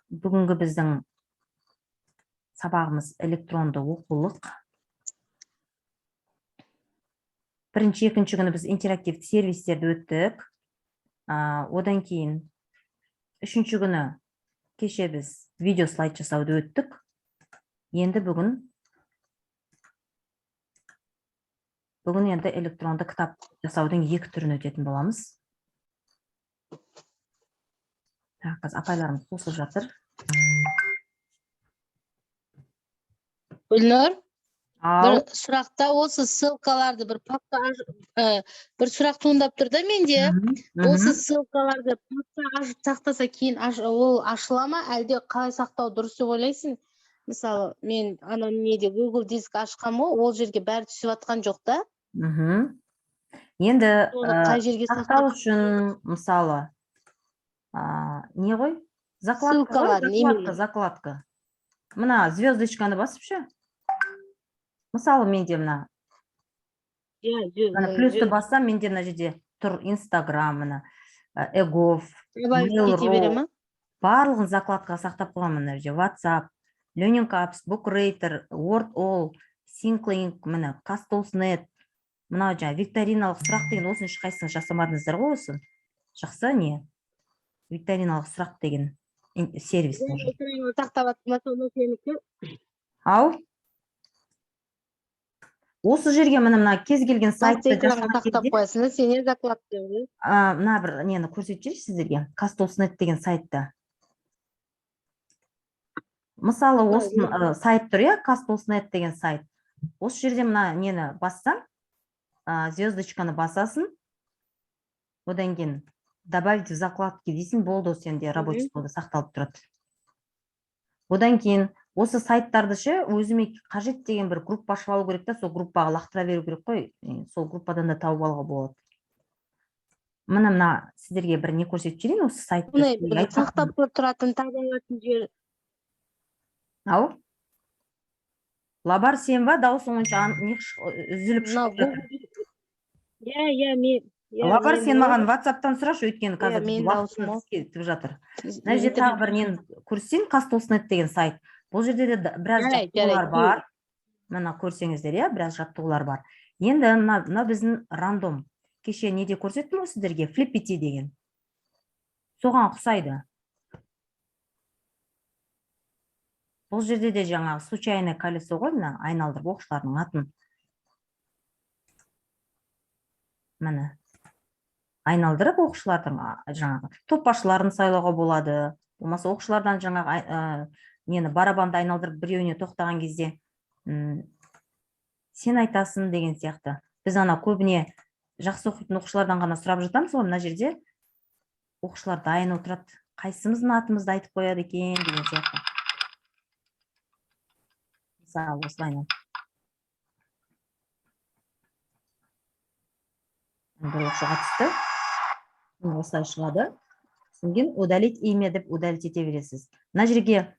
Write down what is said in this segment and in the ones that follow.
Бүгінгі біздің сабағымыз электронды оқулық. Бірінші, екінші күні біз интерактивті сервистерді өттік. Одан кейін үшінші күні, кеше, біз видео слайд жасауды өттік. Енді бүгін енді электронды кітап жасаудың екі түрін өтетін боламыз. Так, қазір апайларымыз қосылып жатыр. Гүлнұр, Ау. бір сұрақта осы ссылкаларды бір папка бір сұрақ туындап тұр да менде. Осы ссылкаларды папка ашып сақтаса, кейін ол ашыла ма, әлде қалай сақтау дұрыс деп ойлайсың? Мысалы, мен ана неде, Google Диск ашқанмын ғой, ол жерге бәрі түсіп жатқан жоқ та. Енді Оны қай жерге сақтау сақтау? үшін, мысалы, не ғой, закладка ғой. Ссылкаларын Закладка. Именно. Закладка, мына звездочканы басып ше. Мысалы, менде мына Иә. мына плюсті бассам, менде мына жерде тұр Инстаграм, мына eGov, Добавить кете бере Mail.ru. ма? Барлығын закладкаға сақтап қойғанмын. Мына жерде WhatsApp, Learning Apps, Bookerator, Wordwall, ThingLink, міне, Castles.net, мынау жаңағы викториналық сұрақ деген. Осының ешқайсысын жасамадыңыздар ғой. Осы жақсы не, викториналық сұрақ деген сервис тоже. Экранға сақтап жатыр ма соны сенікі? Ау, осы жерге, міне, мына кез келген Басты сайтты экранға жасаған сақтап кезде қоясың да сен, иә, закладка. Мына бір нені көрсетіп жіберейінші сіздерге, Castles.net деген сайтты. Мысалы, осы сайт тұр, иә, Castles.net деген сайт. Осы жерде мына нені бассаң, звездочканы басасың, одан кейін «Добавить в закладки» дейсің, болды, сенде рабочий столда сақталып тұрады. Одан кейін осы сайттарды ше, өзіме қажет деген бір группа ашып алу керек та, сол группаға лақтыра беру керек қой. Сол группадан да тауып алуға болады. Міне, мына сіздерге бір не көрсетіп жіберейін, осы сайтты. Бұны Сіздерге бір айтпақпын. сақтап тұратын, таба алатын жер. Ау, Лабар, сен ба? Дауысың онша не үзіліп Мынау шығып жатыр. Иә, мен, иә, Лабар, мен сен ғой. маған ватсаптан сұрашы, өйткені қазір Менің уақытымыз дауысым ғой. кетіп жатыр. Мына жерде тағы бір нені көрсетейін, Castles.net деген сайт. Бұл жерде де біраз Жарайды, жаттығулар жарайды. бар. Мына көрсеңіздер, иә, біраз жаттығулар бар. Енді мына біздің рандом, кеше неде көрсеттім ғой сіздерге, Flippity деген, соған ұқсайды. Бұл жерде де жаңағы случайное колесо ғой, мына айналдырып оқушылардың атын, міне, айналдырып оқушылардың жаңағы топ басшыларын сайлауға болады. Болмаса оқушылардан жаңағы нені, барабанды айналдырып, біреуіне тоқтаған кезде сен айтасың деген сияқты. Біз ана көбіне жақсы оқитын оқушылардан ғана сұрап жатамыз ғой. Мына жерде оқушылар дайын отырады, қайсымыздың атымызды айтып қояды екен деген сияқты. Мысалы, осылайынан бір оқушыға түсті. Міне, осылай шығады. Содан кейін «Удалить имя» деп удалить ете бересіз. Мына жерге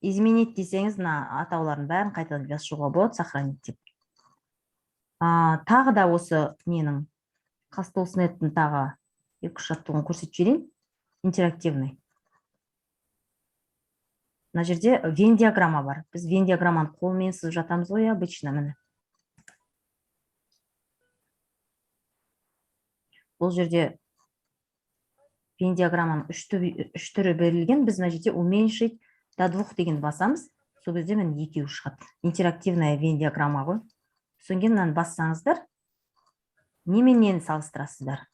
«Изменить» десеңіз, мына атаулардың бәрін қайтадан жазып шығуға болады, «Сохранить» деп. Тағы да осы ненің, Castles.net'тің тағы екі үш жаттығуын көрсетіп жіберейін, интерактивный. Мына жерде венн диаграмма бар. Біз венн диаграмманы қолмен сызып жатамыз ғой обычно. Міне, бұл жерде венн диаграмманың үш түрі берілген. Біз мына жерде «Уменьшить до двух» дегенді басамыз. Сол кезде, міне, екеуі шығады. Интерактивная венн диаграмма ғой. Содан кейін мынаны бассаңыздар, немен нені салыстырасыздар?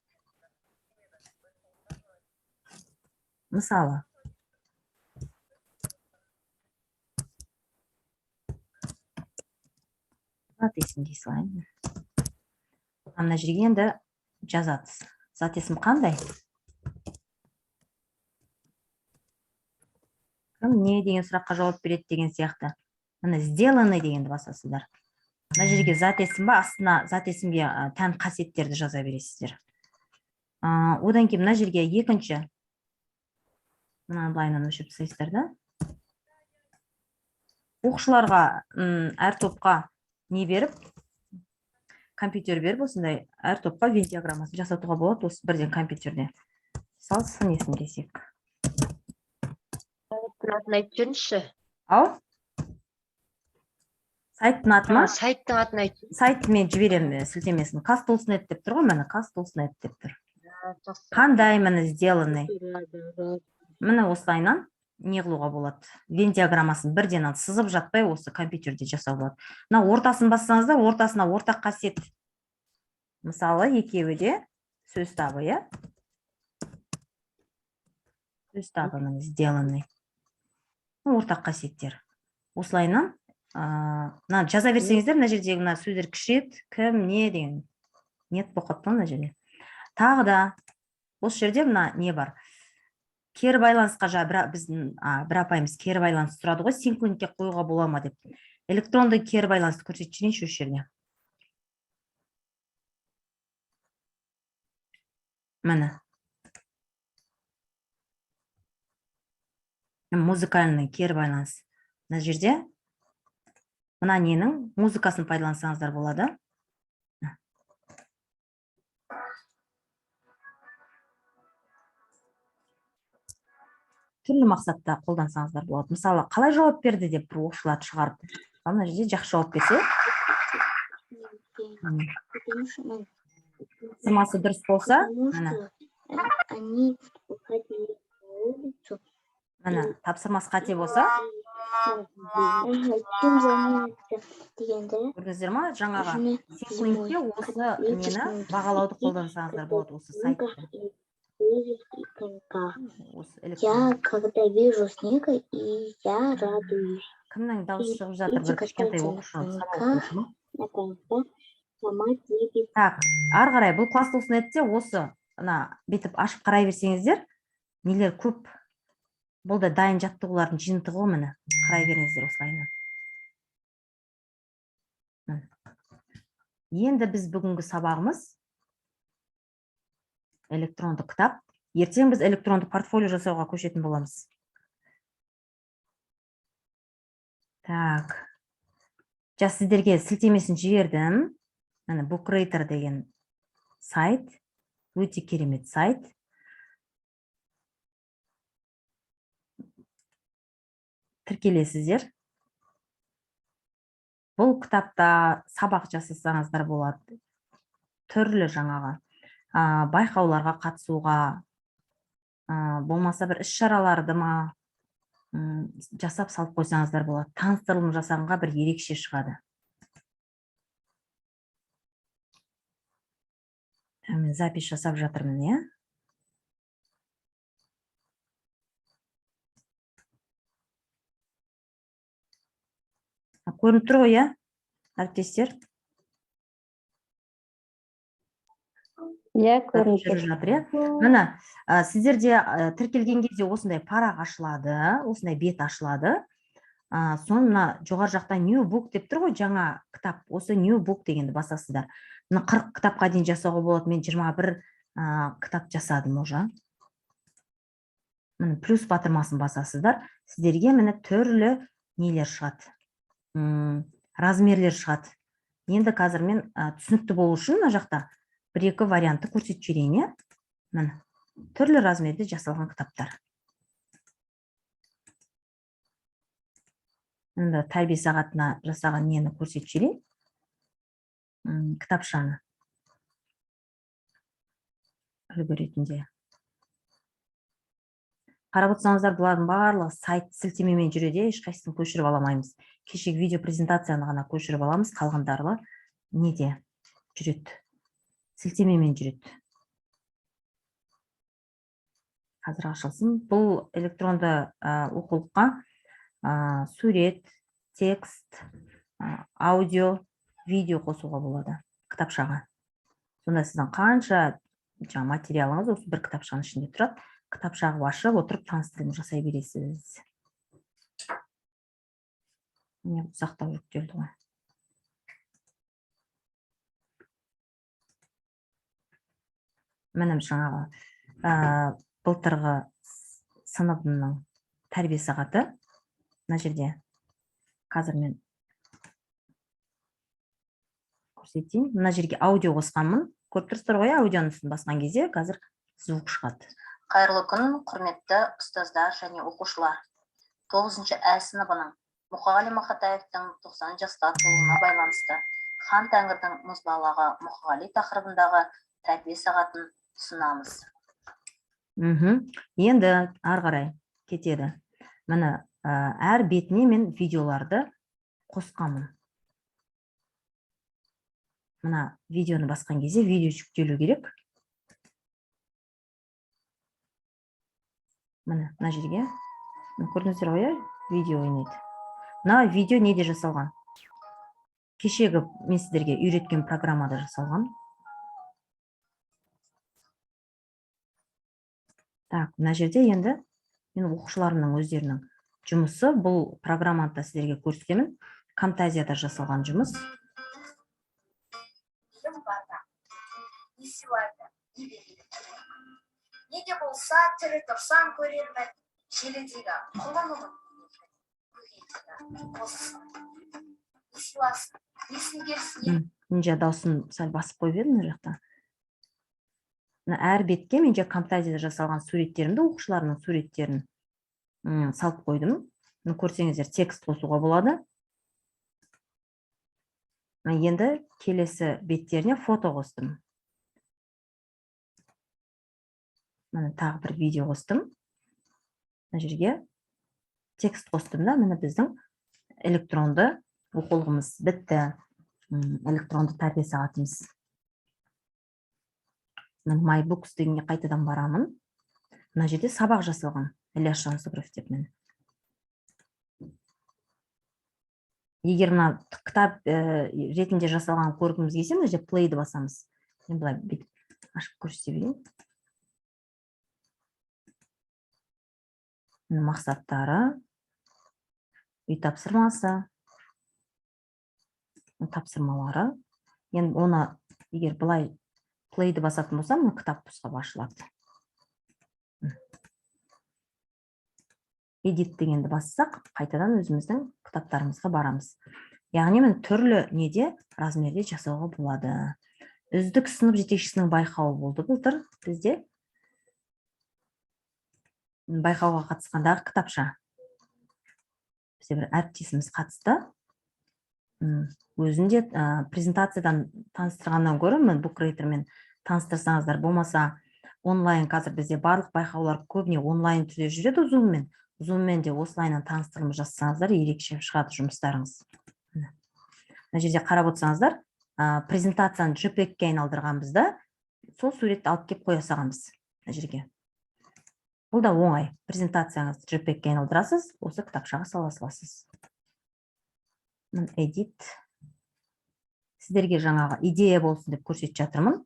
Мысалы, зат есім дей салайын. Мына жерге енді жазасыз, зат есім қандай, кім не деген сұраққа жауап береді деген сияқты. Міне, «Сделанный» дегенді басасыздар. Мына жерге зат есім ба, астына зат есімге тән қасиеттерді жаза бересіздер. Одан кейін мына жерге екінші, мына былайынан өшіріп тастайсыздар да. Оқушыларға әр топқа не беріп, компьютер беріп, осындай әр топқа венн диаграммасын жасатуға болады осы бірден компьютерде. Мысалы, сын есім десек. Сайттың атын айтып жіберіңізші. Ау, сайттың аты ма? А, сайттың атын айтып. Сайт, мен жіберемін сілтемесін. Kaztoolsnet деп тұр ғой, міне, Kaztoolsnet деп тұр. Жақсы. Қандай, міне, сделанный. Міне, осылайынан не қылуға болады, вен диаграммасын бірден ал сызып жатпай, осы компьютерде жасауға болады. Мына ортасын бассаңыздар, ортасына ортақ қасиет, мысалы, екеуі де сөз табы, иә, сөз табы, міне, сделанный. Ну, ортақ қасиеттер осылайынан. Мына жаза берсеңіздер, мына жердегі мына сөздер кішіреді, кім, не деген нет болып қалыпты ғой. Мына жерде тағы да, осы жерде мына не бар, кері байланысқа. Жаңа бір, біздің бір апайымыз кері байланыс сұрады ғой, синклинкке қоюға бола ма деп. Электронды кері байланысты көрсетіп жіберейінші осы жерде. Міне, музыкальный кері байланыс. Мына жерде мына ненің музыкасын пайдалансаңыздар болады. Түрлі мақсатта қолдансаңыздар болады. Мысалы, қалай жауап берді деп бір оқушыларды шығарып, ал мына жерде жақсы жауап берсе, Потому что мы тапсырмасы дұрыс болса, потому міне, что они уходили на улицу. Міне, тапсырмасы қате болса, Чем заниматься дегенде көрдіңіздер ма, жаңағы және синклинкте осы нені бағалауды қолдансаңыздар болады, осы сайтты. Лыжах и коньках. Осы Я, электронды. когда вижу снега, и я радуюсь. Кімнің дауысы шығып жатыр? Дети Бір кішкентай катаются на оқушы, сабақ коньках. оқушы ма? На коньках, сама едет. Так, ары қарай бұл Kaztoolsnetте осы мына бүйтіп ашып қарай берсеңіздер, нелер көп. Бұл да дайын жаттығулардың жиынтығы ғой, міне, қарай беріңіздер осылайынан. Міне. Енді біз бүгінгі сабағымыз электронды кітап. Ертең біз электронды портфолио жасауға көшетін боламыз. Так, жас, сіздерге сілтемесін жібердім. Міне, Bookreader деген сайт, өте керемет сайт. Тіркелесіздер. Бұл кітапта сабақ жасасаңыздар болады, түрлі жаңағы байқауларға қатысуға, болмаса бір іс шараларды ма жасап салып қойсаңыздар болады. Таныстырылым жасағанға бір ерекше шығады. Мен запись жасап жатырмын, иә. Көрініп тұр ғой, иә, әріптестер? Иә, көрініп Жүріп тұр. жатыр, иә. Міне, сіздерде тіркелген кезде осындай парақ ашылады, осындай бет ашылады. Соны мына жоғары жақта New Book деп тұр ғой, жаңа кітап. Осы New Book дегенді басасыздар. Мына 40 кітапқа дейін жасауға болады. Мен 21 кітап жасадым уже. Міне, плюс батырмасын басасыздар, сіздерге, міне, түрлі нелер шығады, размерлер шығады. Енді қазір мен түсінікті болу үшін мына жақта бір екі вариантты көрсетіп жіберейін, иә. Міне, түрлі размерде жасалған кітаптар. Енді тәрбие сағатына жасаған нені көрсетіп жіберейін, кітапшаны үлгі ретінде. Қарап отырсаңыздар, бұлардың барлығы сайт сілтемемен жүреді, ешқайсысын көшіріп ала алмаймыз. Кешегі видео презентацияны ғана көшіріп аламыз, қалғандары неде жүреді, сілтемемен жүреді. Қазір ашылсын. Бұл электронды оқулыққа сурет, текст, аудио, видео қосуға болады кітапшаға. Сонда сіздің қанша жаңа материалыңыз осы бір кітапшаның ішінде тұрады. Кітапша қылып ашып отырып, таныстырылым жасай бересіз. Міне, ұзақтау жүктелді ғой. Міне, жаңағы былтырғы сыныбымның тәрбие сағаты мына жерде. Қазір мен көрсетейін. Мына жерге аудио қосқанмын, көріп тұрсыздар ғой, иә? Аудионың үстін басқан кезде қазір звук шығады. Қайырлы күн, құрметті ұстаздар және оқушылар! Тоғызыншы ә сыныбының Мұқағали Мақатаевтың 90 жасқа толуына байланысты Хан Тәңірдің мұзбалағы Мұқағали тақырыбындағы тәрбие сағатын ұсынамыз. Енді ары қарай кетеді. Міне, әр бетіне мен видеоларды қосқанмын. Мына видеоны басқан кезде видео жүктелу керек. Міне, мына жерге. Міне, көрдіңіздер ғой, иә? Видео ойнайды. Мына видео неде жасалған? Кешегі мен сіздерге үйреткен программада жасалған. Так, мына жерде енді мен оқушыларымның өздерінің жұмысы, бұл программаны да сіздерге көрсетемін. Камтазияда жасалған жұмыс. Мейірім барда не сыйлайды, не береді? Не де болса, тірі тұрсам, көрермін желідегі құлынымын, көгендегі қозысын. Не сыйласын, несін берсін? Мен жаңа дауысын сәл басып қойып едім мына жақта. Мына әр бетке мен жаңа Камтазияда жасалған суреттерімді, оқушыларымның суреттерін салып қойдым. Міне, көрсеңіздер, текст қосуға болады. Мына енді келесі беттеріне фото қостым. Міне, тағы бір видео қостым. Мына жерге текст қостым да, міне, біздің электронды оқулығымыз бітті. Электронды тәрбие сағатымыз. Міне, My Books дегенге қайтадан барамын. Мына жерде сабақ жасалған Ілияс Жансүгіров деп, міне. Егер мына кітап ретінде жасалған көргіміз келсе, мына жерде playді басамыз. Мен былай бүйтіп ашып көрсете берейін. Міне, мақсаттары, үй тапсырмасы, тапсырмалары. Енді оны егер былай playді басатын болсам, мына кітап нұсқап ашылады. Edit дегенді бассақ, қайтадан өзіміздің кітаптарымызға барамыз. Яғни міне, түрлі неде размерде жасауға болады. Үздік сынып жетекшісінің байқауы болды былтыр бізде. Байқауға қатысқандағы кітапша. Бізде бір әріптесіміз қатысты. Өзін де презентациядан таныстырғаннан гөрі мен BookRaterмен таныстырсаңыздар, болмаса онлайн, қазір бізде барлық байқаулар көбіне онлайн түрде жүреді, Zoom-мен. Zoom-мен де осылайынан таныстырылым жасасаңыздар, ерекше шығады жұмыстарыңыз. Міне. Мына жерде қарап отырсаңыздар, презентацияны JPEG-ке айналдырғанбыз да, сол суретті алып келіп қоя салғанбыз мына жерге. Бұл да оңай. Презентацияңызды JPEG-ке айналдырасыз, осы кітапшаға сала саласыз. Міне, edit. Сіздерге жаңағы идея болсын деп көрсетіп жатырмын.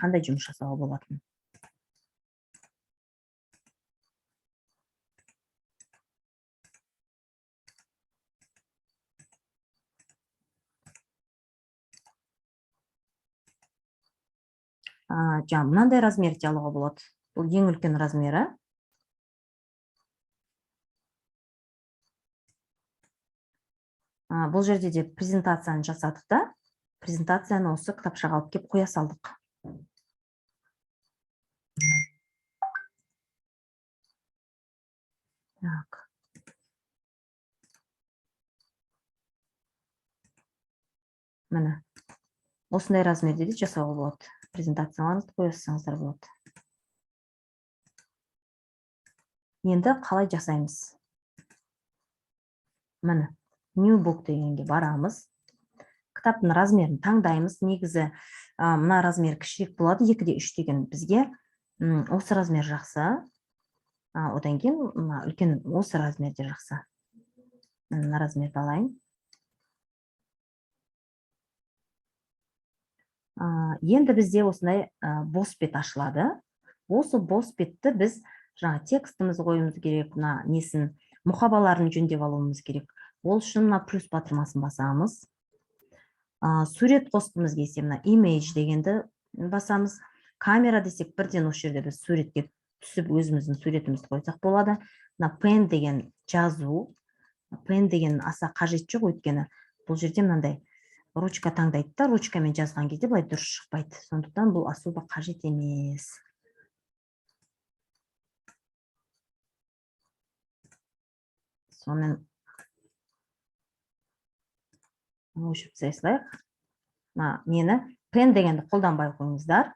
Қандай жұмыс жасауға болатынын. Жаңа мынандай размерде алуға болады. Бұл ең үлкен размері. Бұл жерде де презентацияны жасадық та, презентацияны осы кітапшаға алып келіп қоя салдық. Так. Міне. Осындай размерде де жасауға болады. Презентацияларыңызды қоя салсаңыздар болады. Енді қалай жасаймыз? Міне, New Book дегенге барамыз. Кітаптың размерін таңдаймыз. Негізі, мына размер кішірек болады, 2-де 3 деген бізге, осы размер жақсы. Одан кейін мына үлкен осы размерде жақсы. Мына размерді алайын. Енді бізде осындай бос бет ашылады. Осы бос бетті біз жаңа текстімізді қоюымыз керек, мына несін, мұқабаларын жөндеп алуымыз керек. Ол үшін мына плюс батырмасын басамыз. Сурет қосқымыз келсе, мына image дегенді басамыз. Камера десек, бірден осы жерде біз суретке түсіп өзіміздің суретімізді қойсақ болады. Мына pen деген жазу, pen деген аса қажет жоқ, өйткені бұл жерде мынандай ручка таңдайды да, ручкамен жазған кезде былай дұрыс шықпайды. Сондықтан бұл особо қажет емес. Сонымен, өшіріп тастай салайық мына нені. Pen дегенді қолданбай қойыңыздар.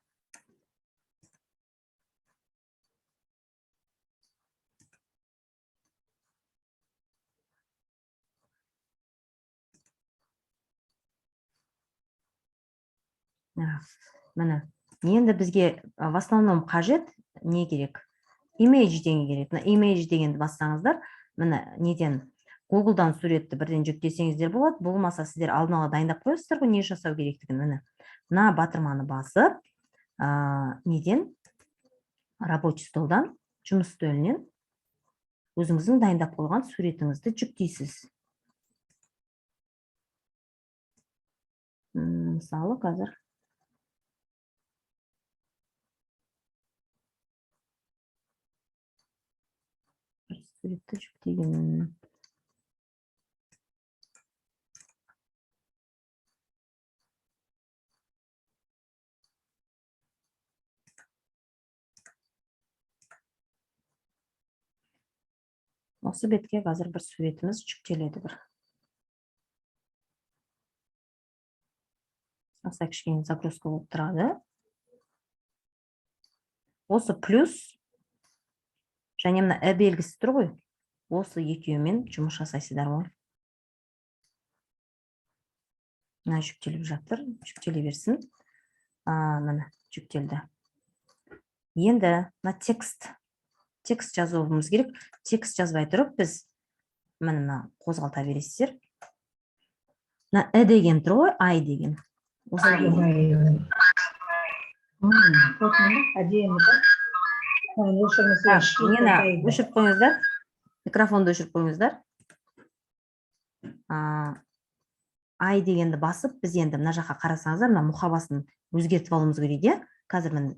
Міне, енді бізге в основном қажет не керек? Image деген керек. Мына image дегенді бассаңыздар, міне, неден, Гуглдан суретті бірден жүктесеңіздер болады. Болмаса, сіздер алдын ала дайындап қоясыздар ғой не жасау керектігін. Міне, мына батырманы басып, неден, рабочий столдан, жұмыс үстелінен өзіңіздің дайындап қойған суретіңізді жүктейсіз. Мысалы, қазір бір суретті жүктеген. Осы бетке қазір бір суретіміз жүктеледі. Бір осылай кішкене загрузка болып тұрады. Осы плюс және мына і белгісі тұр ғой, осы екеуімен жұмыс жасайсыздар ғой. Мына жүктеліп жатыр, жүктеле берсін. Міне, жүктелді. Енді мына текст жазуымыз керек. Текст жазбай тұрып, біз, міне, мына қозғалта бересіздер. Мына і деген тұр ғой, ай деген, осы. Әдемі да. Өшірмесе. Так, нені өшіріп қойыңыздар, микрофонды өшіріп қойыңыздар. Ай дегенді басып, біз енді мына жаққа қарасаңыздар, мына мұқабасын өзгертіп алуымыз керек, иә. Қазір, міне,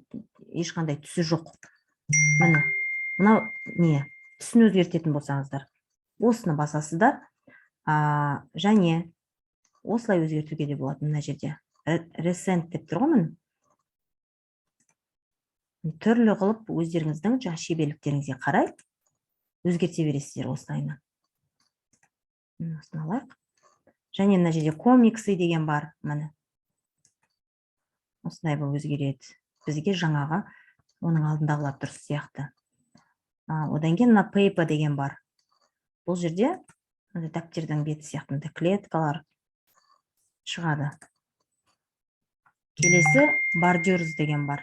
ешқандай түсі жоқ. Міне, мынау не, түсін өзгертетін болсаңыздар, осыны басасыздар. Және осылай өзгертуге де болады. Мына жерде Recent деп тұр ғой, міне, түрлі қылып өздеріңіздің жаңа шеберліктеріңізге қарай өзгерте бересіздер осылайынан. Міне, осыны алайық. Және мына жерде комиксы деген бар, міне, осындай болып өзгереді. Бізге жаңағы оның алдындағылар дұрыс сияқты. Одан кейін мына paper деген бар. Бұл жерде мынандай дәптердің беті сияқты мындай клеткалар шығады. Келесі borders деген бар,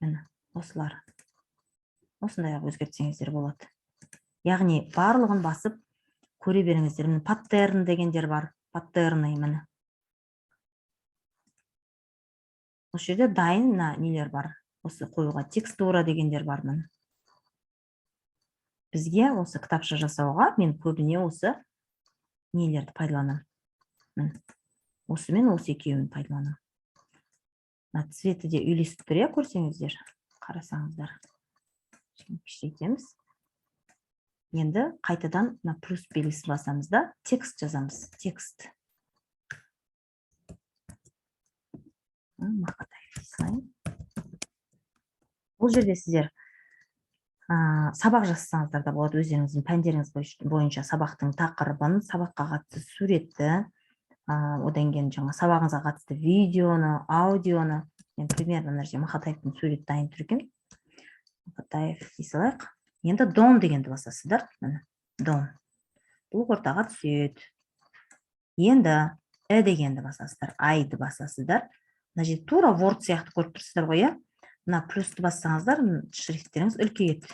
міне, осылар. Осындай қылып өзгертсеңіздер болады. Яғни барлығын басып көре беріңіздер. Міне, паттерн дегендер бар, паттерны. Міне, осы жерде дайын мына нелер бар, осы қоюға. Текстура дегендер бар, міне. Бізге осы кітапша жасауға мен көбіне осы нелерді пайдаланамын. Міне, осымен, осы екеуін пайдаланамын. Мына цветі де үйлесіп тұр, иә, көрсеңіздер, қарасаңыздар. Кішкене кішірейтеміз. Енді қайтадан мына плюс белгісін басамыз да, текст жазамыз. Текст. Мақатаев дей салайын. Бұл жерде сіздер сабақ жазсаңыздар да болады, өздеріңіздің пәндеріңіз бойынша сабақтың тақырыбын, сабаққа қатысты суретті, одан кейін жаңа сабағыңызға қатысты видеоны, аудионы. Мен примерно мына жерде Мақатаевтың суреті дайын тұр екен, Мақатаев дей салайық. Енді done дегенді басасыздар. Міне, done, бұл ортаға түседі. Енді і дегенді басасыздар, айды басасыздар. Мына жерде тура Word сияқты көріп тұрсыздар ғой, иә. Мына плюсті бассаңыздар, шрифттеріңіз үлкейеді.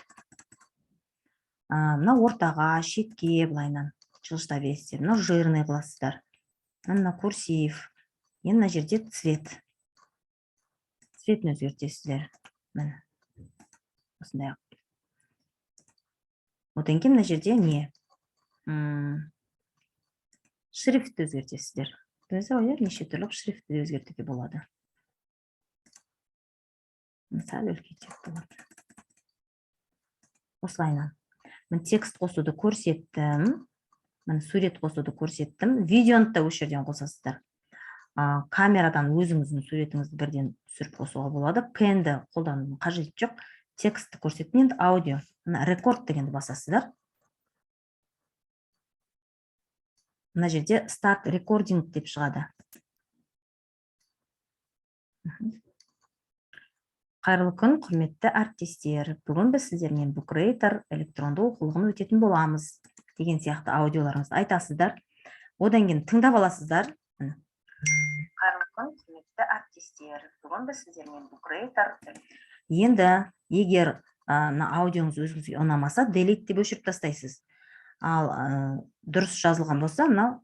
Мына ортаға, шетке былайынан жылжыта бересіздер. Мынау жирный қыласыздар, мына курсив. Енді мына жерде цвет, цветін өзгертесіздер, міне, осындай. Одан кейін мына жерде не, шрифтті өзгертесіздер. Көрдіңіздер ғой, иә, неше түрлі шрифтті де өзгертуге болады. Сәл үлкейтсек болады осылайынан. Міне, текст қосуды көрсеттім, міне, сурет қосуды көрсеттім. Видеоны да осы жерден қосасыздар. Камерадан өзіңіздің суретіңізді бірден түсіріп қосуға болады. Пенді қолданудың қажеті жоқ. Текстті көрсеттім, енді аудио. Мына «Рекорд» дегенді басасыздар. Мына жерде «Start recording» деп шығады. Қайырлы күн, құрметті әріптестер! Бүгін біз сіздермен Book электронды оқулығын өтетін боламыз деген сияқты аудиоларыңызды айтасыздар. Одан кейін тыңдап аласыздар. Міне. Қайырлы күн, құрметті әріптестер! Бүгін біз сіздермен Book. Енді егер мына аудионыз өзіңізге ұнамаса, «Delete» деп өшіріп тастайсыз. Ал дұрыс жазылған болса, мынау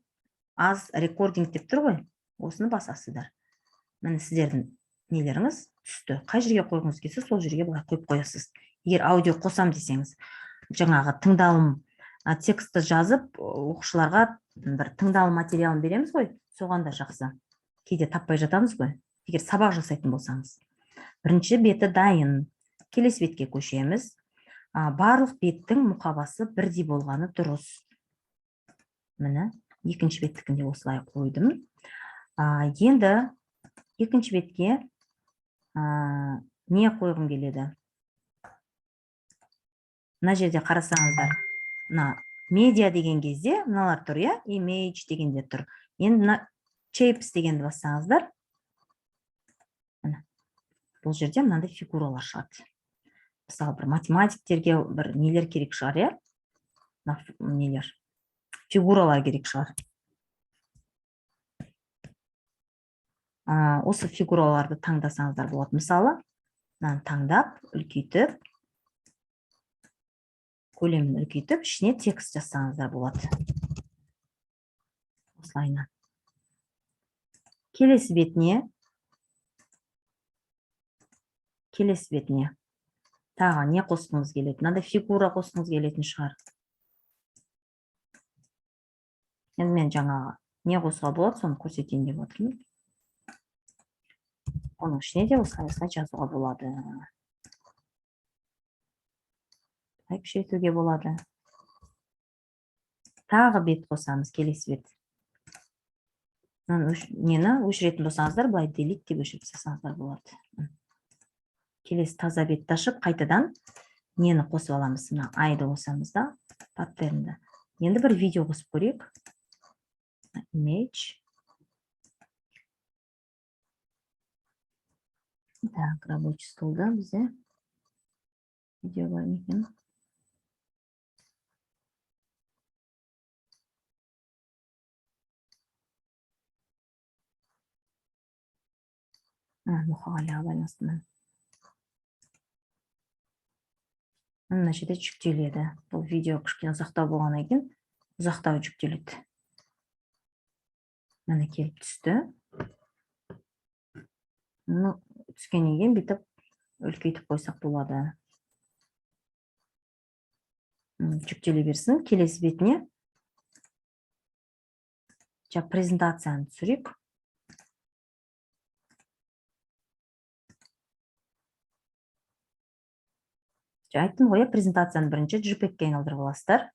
«As recording» деп тұр ғой, осыны басасыздар. Міне, сіздердің нелеріңіз түсті. Қай жерге қойғыңыз келсе, сол жерге былай қойып қоясыз. Егер аудио қосам десеңіз, жаңағы тыңдалым, текстті жазып, оқушыларға бір тыңдалым материалын береміз ғой, соған да жақсы. Кейде таппай жатамыз ғой. Егер сабақ жасайтын болсаңыз. Бірінші беті дайын. Келесі бетке көшеміз. Барлық беттің мұқабасы бірдей болғаны дұрыс. Міне, екінші беттікін де осылай қойдым. Енді екінші бетке не қойғым келеді? Мына жерде қарасаңыздар, мына «Медиа» деген кезде мыналар тұр, иә, «Image» дегенде тұр. Енді мына «Shapes» дегенді бассаңыздар, міне, бұл жерде мынандай фигуралар шығады. Мысалы, бір математиктерге бір нелер керек шығар, иә, мына нелер, фигуралар керек шығар. Осы фигураларды таңдасаңыздар болады. Мысалы, мынаны таңдап, үлкейтіп, көлемін үлкейтіп, ішіне текст жазсаңыздар болады осылайынан. Келесі бетіне тағы не қосқыңыз келеді? Мынандай фигура қосқыңыз келетін шығар. Енді мен жаңағы не қосуға болады, соны көрсетейін деп отырмын. Оның ішіне де осылай, осылай жазуға болады, былай кішірейтуге болады. Тағы бет қосамыз, келесі бет. Мынаны нені өшіретін болсаңыздар, былай «Delete» деп өшіріп тастасаңыздар болады. Келесі таза бетті ашып, қайтадан нені қосып аламыз? Мына айды қосамыз да, паттернді. Енді бір видео қосып көрейік. Image. Так, рабочий столда бізде видео бар ма екен? Мұқағалиға байланысты. Міне, мына жерде жүктеледі. Бұл видео кішкене ұзақтау болғаннан кейін ұзақтау жүктеледі. Міне, келіп түсті. Ну, түскеннен кейін бүйтіп үлкейтіп қойсақ болады. Жүктеле берсін. Келесі бетіне жаңа презентацияны түсірейік. Жаңа айттым ғой, иә, презентацияны бірінші JPEG-ке айналдырып аласыздар.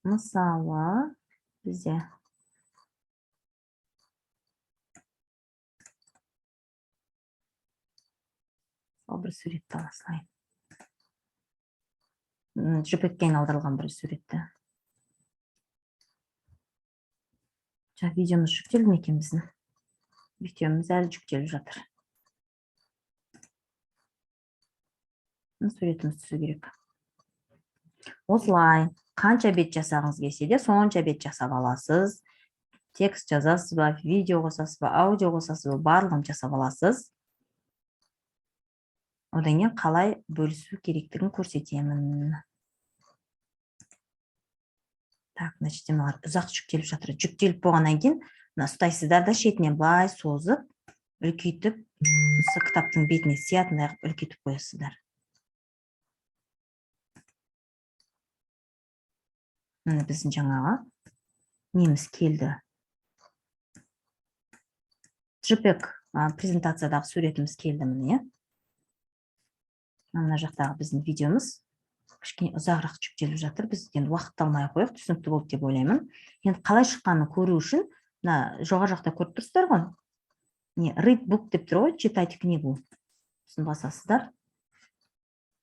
Мысалы, бізде сол бір суретті ала салайын. JPEG-ке айналдырылған бір суретті. Жаңа видеомыз жүктелді ме екен біздің? Видеомыз әлі жүктеліп жатыр. Мына суретіміз түсу керек. Осылай қанша бет жасағыңыз келсе де, сонша бет жасап аласыз. Текст жазасыз ба, видео қосасыз ба, аудио қосасыз ба, барлығын жасап аласыз. Одан кейін қалай бөлісу керектігін көрсетемін. Так, мына жерде мыналар ұзақ жүктеліп жатыр. Жүктеліп болғаннан кейін мына ұстайсыздар да, шетінен былай созып, үлкейтіп, осы кітаптың бетіне сиятындай қылып үлкейтіп қоясыздар. Міне, біздің жаңағы неміз келді. JPEG презентациядағы суретіміз келді, міне. Мына жақтағы біздің видеомыз кішкене ұзағырақ жүктеліп жатыр. Біз енді уақытты алмай ақ қояйық, түсінікті болды деп ойлаймын. Енді қалай шыққанын көру үшін мына жоғары жақта көріп тұрсыздар ғой. Не, «Read book» деп тұр ғой, «Читать книгу». Сосын басасыздар.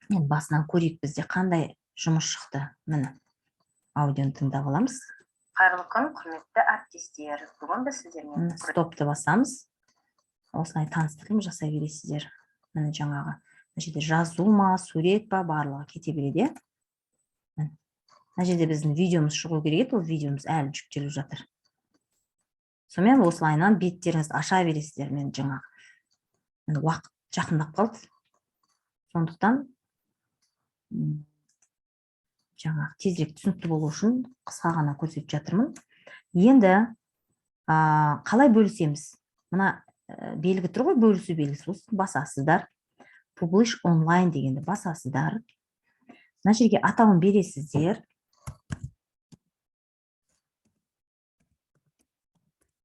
Енді басынан көрейік, бізде қандай жұмыс шықты. Міне, аудионы тыңдап аламыз. Қайырлы күн, құрметті әріптестер! Бүгін біз сіздермен Міне, стопты басамыз. Осылай таныстырылым жасай бересіздер. Міне, жаңағы мына жерде жазу ма, сурет па, барлығы кете береді, иә. Міне, мына жерде біздің видеомыз шығу керек еді, ол видеомыз әлі жүктеліп жатыр. Сонымен, осылайынан беттеріңізді аша бересіздер. Мен жаңағы, міне, уақыт жақындап қалды, сондықтан жаңағы тезірек түсінікті болу үшін қысқа ғана көрсетіп жатырмын. Енді қалай бөлісеміз? Мына белгі тұр ғой, бөлісу белгісі, осыны басасыздар. Publish online дегенді басасыздар. Мына жерге атауын бересіздер.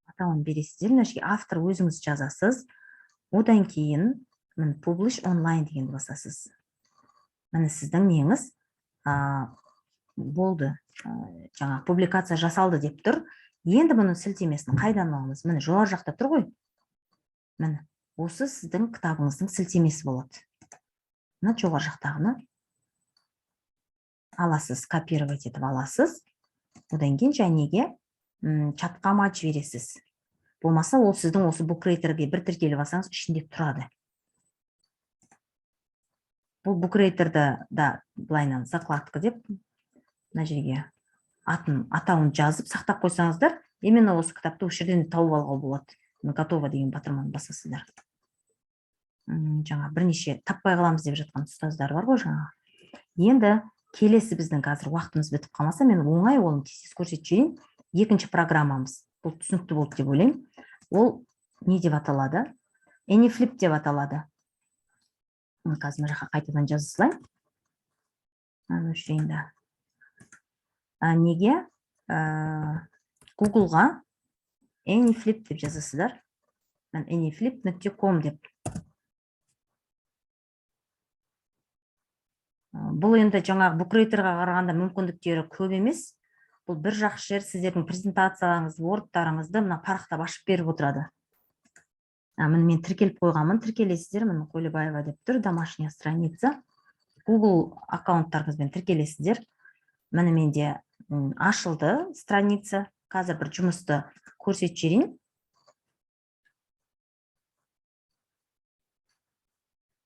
Атауын бересіздер, мына жерге автор өзіңіз жазасыз. Одан кейін, міне, Publish online дегенді басасыз. Міне, сіздің неңіз болды, жаңағы публикация жасалды деп тұр. Енді бұның сілтемесін қайдан аламыз? Міне, жоғары жақта тұр ғой. Міне, осы сіздің кітабыңыздың сілтемесі болады. Мына жоғары жақтағыны аласыз, копировать етіп аласыз. Одан кейін жәнеге чатқа ма жібересіз, болмаса ол сіздің осы Букрейтерге бір тіркеліп алсаңыз, ішінде тұрады. Бұл Букрейтерді да былайынан закладка деп мына жерге атын, атауын жазып сақтап қойсаңыздар, именно осы кітапты осы жерден тауып алуға болады. Міне, «Готово» деген батырманы басасыздар. Жаңа бірнеше таппай қаламыз деп жатқан ұстаздар бар ғой жаңағы. Енді келесі біздің қазір уақытымыз бітіп қалмаса, мен оңай оны тез тез көрсетіп жіберейін. Екінші программамыз, бұл түсінікті болды деп ойлаймын. Ол не деп аталады? AnyFlip деп аталады. Қазір мына жаққа қайтадан жаза салайын, мынаны өшірейін да. Неге Гуглға AnyFlip деп жазасыздар. anyflip.com деп. Бұл енді жаңағы Букрейтерға қарағанда мүмкіндіктері көп емес. Бұл бір жақсы жер: сіздердің презентацияларыңызды, вордтарыңызды мына парақтап ашып беріп отырады. Міне, мен тіркеліп қойғанмын, тіркелесіздер. Міне, Қойлыбаева деп тұр, домашняя страница. Google аккаунттарыңызбен тіркелесіздер. Міне, менде ашылды страница. Қазір бір жұмысты көрсетіп жіберейін.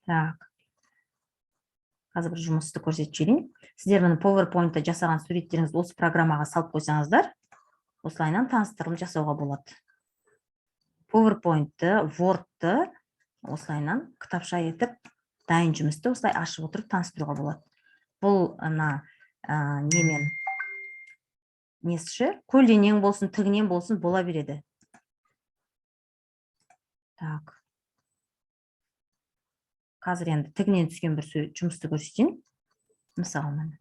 Так, қазір бір жұмысты көрсетіп жіберейін. Сіздер, міне, PowerPoint-та жасаған суреттеріңізді осы программаға салып қойсаңыздар, осылайынан таныстырылым жасауға болады. PowerPoint-ты, Word-ты осылайынан кітапша етіп, дайын жұмысты осылай ашып отырып таныстыруға болады. Бұл ана немен несі, көлденең болсын, тігінен болсын, бола береді. Так, қазір енді тігінен түскен бір жұмысты көрсетейін. Мысалы, міне,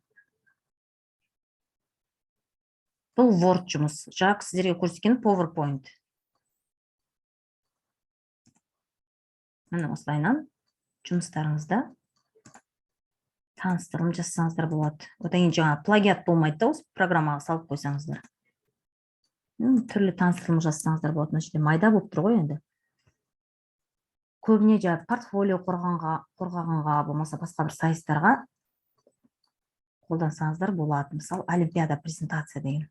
бұл Word жұмыс, жаңа сіздерге көрсеткен PowerPoint. Міне, осылайынан жұмыстарыңызда таныстырылым жасасаңыздар болады. Одан кейін жаңа плагиат болмайды да, осы программаға салып қойсаңыздар. Түрлі таныстырылым жасасаңыздар болады. Мына жерде майда болып тұр ғой. Енді көбіне жаңағы портфолио қорғағанға, болмаса басқа бір сайыстарға қолдансаңыздар болады. Мысалы, олимпиада презентация деген.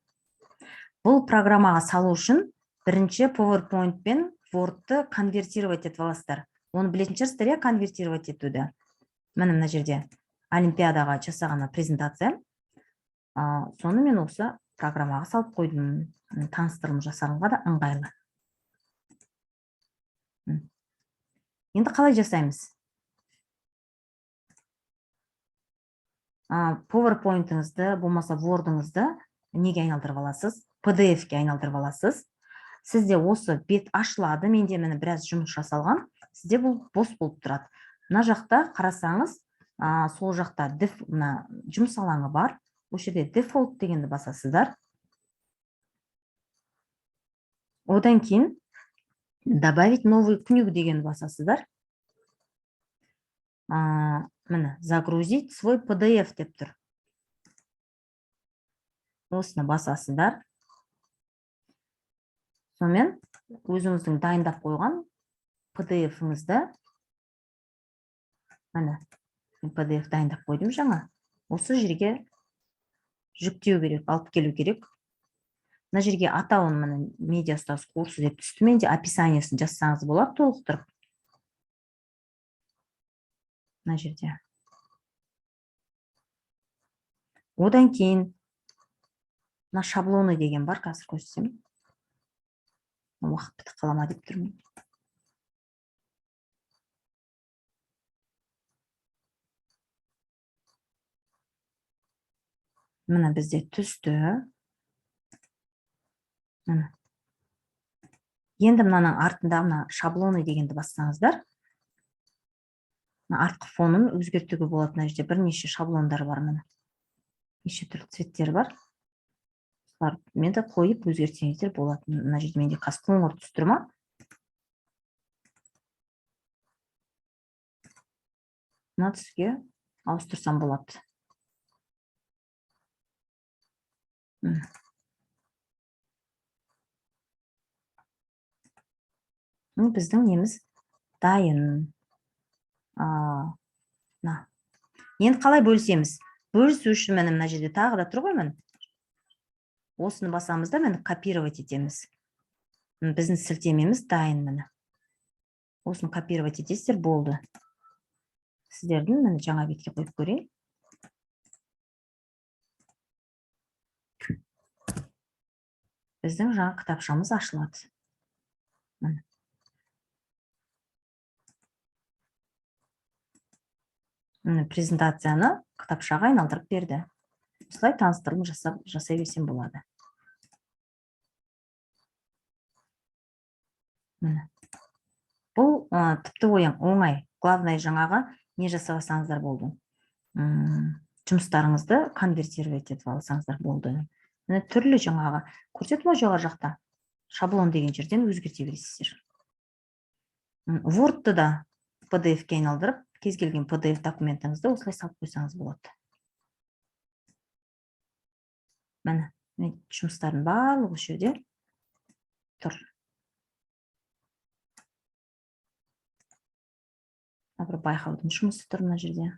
Бұл программаға салу үшін бірінші PowerPoint пен Wordты конвертировать етіп аласыздар. Оны білетін шығарсыздар, иә, конвертировать етуді. Міне, мына жерде олимпиадаға жасаған презентация, соны мен осы программаға салып қойдым. Таныстырылым жасағанға да ыңғайлы. Енді қалай жасаймыз? PowerPoint-іңізді, болмаса Word-ыңызды неге айналдырып аласыз? PDF-ке айналдырып аласыз. Сізде осы бет ашылады. Менде, міне, біраз жұмыс жасалған, сізде бұл бос болып тұрады. Мына жақта қарасаңыз, сол жақта мына жұмыс алаңы бар. Осы жерде «Дефолт» дегенді басасыздар. Одан кейін «Добавить новую книгу» дегенді басасыздар. Міне, «Загрузить свой PDF» деп тұр, осыны басасыздар. Сонымен, өзіңіздің дайындап қойған PDF-іңізді Міне, мен PDF дайындап қойдым жаңа. Осы жерге жүктеу керек, алып келу керек. Мына жерге атауын, міне, «Медиа ұстаз курсы» деп түсті менде. Описание сін жазсаңыз болады толықтырып мына жерде. Одан кейін мына «Шаблоны» деген бар, қазір көрсетемін. Уақыт бітіп қала ма деп тұрмын. Міне, бізде түсті. Міне, енді мынаның артында мына «Шаблоны» дегенді бассаңыздар, мына артқы фонын өзгертуге болады. Мына жерде бірнеше шаблондар бар, міне, неше түрлі цвет тер бар. Солармен де қойып өзгертсеңіздер болады. Мына жерде менде қазір қоңыр түс тұр ма? Мына түске ауыстырсам болады. Міне. Міне, біздің неміз дайын. Мына енді қалай бөлісеміз? Бөлісу үшін, міне, мына жерде тағы да тұр ғой, міне, осыны басамыз да, міне, копировать етеміз. Міне, біздің сілтемеміз дайын. Міне, осыны копировать етесіздер, болды. Сіздердің, міне, жаңа бетке қойып көрейін. Біздің жаңа кітапшамыз ашылады. Міне. Міне, презентацияны кітапшаға айналдырып берді. Осылай таныстырылым жасап, жасай берсем болады. Міне, бұл тіпті оңай. Главное, жаңағы не жасап алсаңыздар болды, жұмыстарыңызды конвертировать етіп алсаңыздар болды. Міне, түрлі жаңағы көрсеттім ғой, жоғары жақта «Шаблон» деген жерден өзгерте бересіздер. Wordты да PDF-ке айналдырып, кез келген PDF документіңізді осылай салып қойсаңыз болады. Міне, міне, жұмыстардың барлығы осы жерде тұр. Мына бір байқаудың жұмысы тұр мына жерде.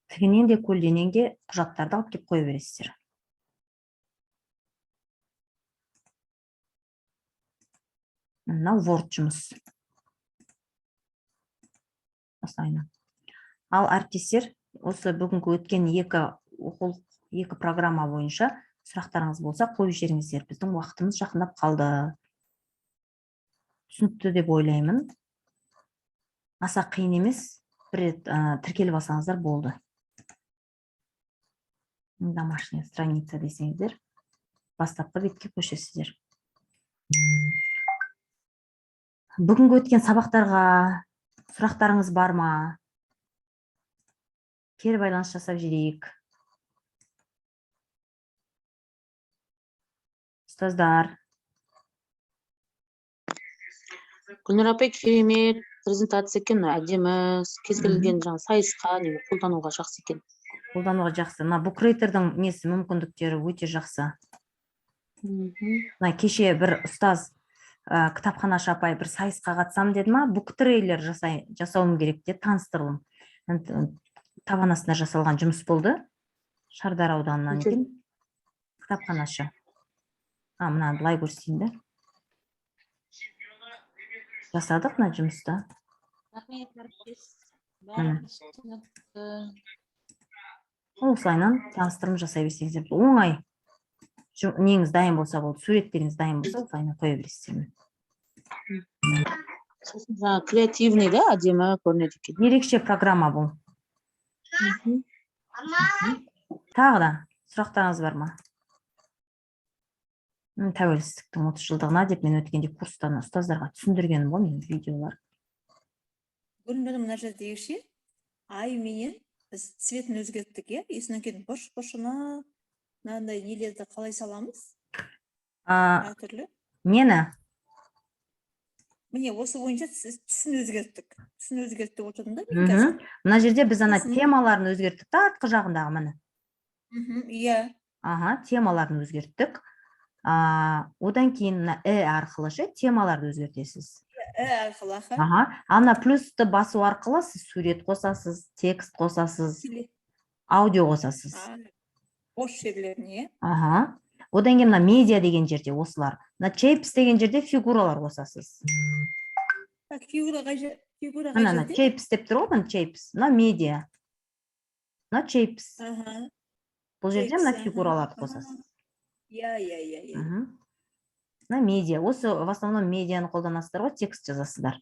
Тігінен де, көлденең де құжаттарды алып келіп қоя бересіздер. Мынау Word жұмыс. Осылайынан. Ал, әріптестер, осы бүгінгі өткен екі оқулық, екі программа бойынша сұрақтарыңыз болса, қойып жіберіңіздер. Біздің уақытымыз жақындап қалды. Түсінікті деп ойлаймын. Аса қиын емес, бір рет тіркеліп алсаңыздар болды. «Домашняя страница» десеңіздер, бастапқы бетке көшесіздер. Бүгінгі өткен сабақтарға сұрақтарыңыз бар ма? Кері байланыс жасап жіберейік. Ұстаздар. Гүлнұр апай, керемет презентация екен, әдемі. Кез келген жаңағы сайысқа не қолдануға жақсы екен. Қолдануға жақсы. Мына букрейтердің несі, мүмкіндіктері өте жақсы. Мына кеше бір ұстаз, кітапханашы апай, бір сайысқа қатысамын деді ма, буктрейлер жасауым керек деді, таныстырылым. Енді, табан астында жасалған жұмыс болды. Шардара ауданынан екен кітапханашы. Мынаны былай көрсетейін да. Жасадық мына жұмысты. Рахмет, әріптес. Міне. Бәрі түсінікті. Осылайынан таныстырым жасай берсеңіздер оңай. Неңіз дайын болса болды, суреттеріңіз дайын болса, осылайынан қоя бересіздер. Сосын жаңағы креативный да, әдемі көрінеді екен. Ерекше программа бұл. Тағы да сұрақтарыңыз бар ма? Тәуелсіздіктің 30 жылдығына деп мен өткенде курстан ұстаздарға түсіндіргенім ғой мен, видеолар. Гүлнұр, мына жердегі ше, ай менен біз цвет ін өзгерттік, иә, и содан кейін бұрыш бұрышына мынандай нелерді қалай саламыз? Әртүрлі. Нені? Міне, осы бойынша түсін өзгерттік, түсін өзгерттік отырдым да мен қазір. Мына жерде біз ана Сосын- темаларын өзгерттік та, артқы жағындағы, міне. Иә. Аха, темаларын өзгерттік. Одан кейін мына і арқылы ше темаларды өзгертесіз. Иә, І арқылы, аха. Аха, а мына плюсті басу арқылы сіз сурет қосасыз, текст қосасыз, аудио қосасыз. А, бос жерлеріне, иә. Аха, одан кейін мына медиа деген жерде осылар, мына shapes деген жерде фигуралар қосасыз. Так, фигура қай жер, фигура қай Мына мына жерде? Shapes деп тұр ғой, мына shapes, мына медиа, мына shapes. Бұл жерде мына Shapes, аха. фигураларды қосасыз. иә иә иә иә Мына медиа, осы в основном медианы қолданасыздар ғой, текст жазасыздар.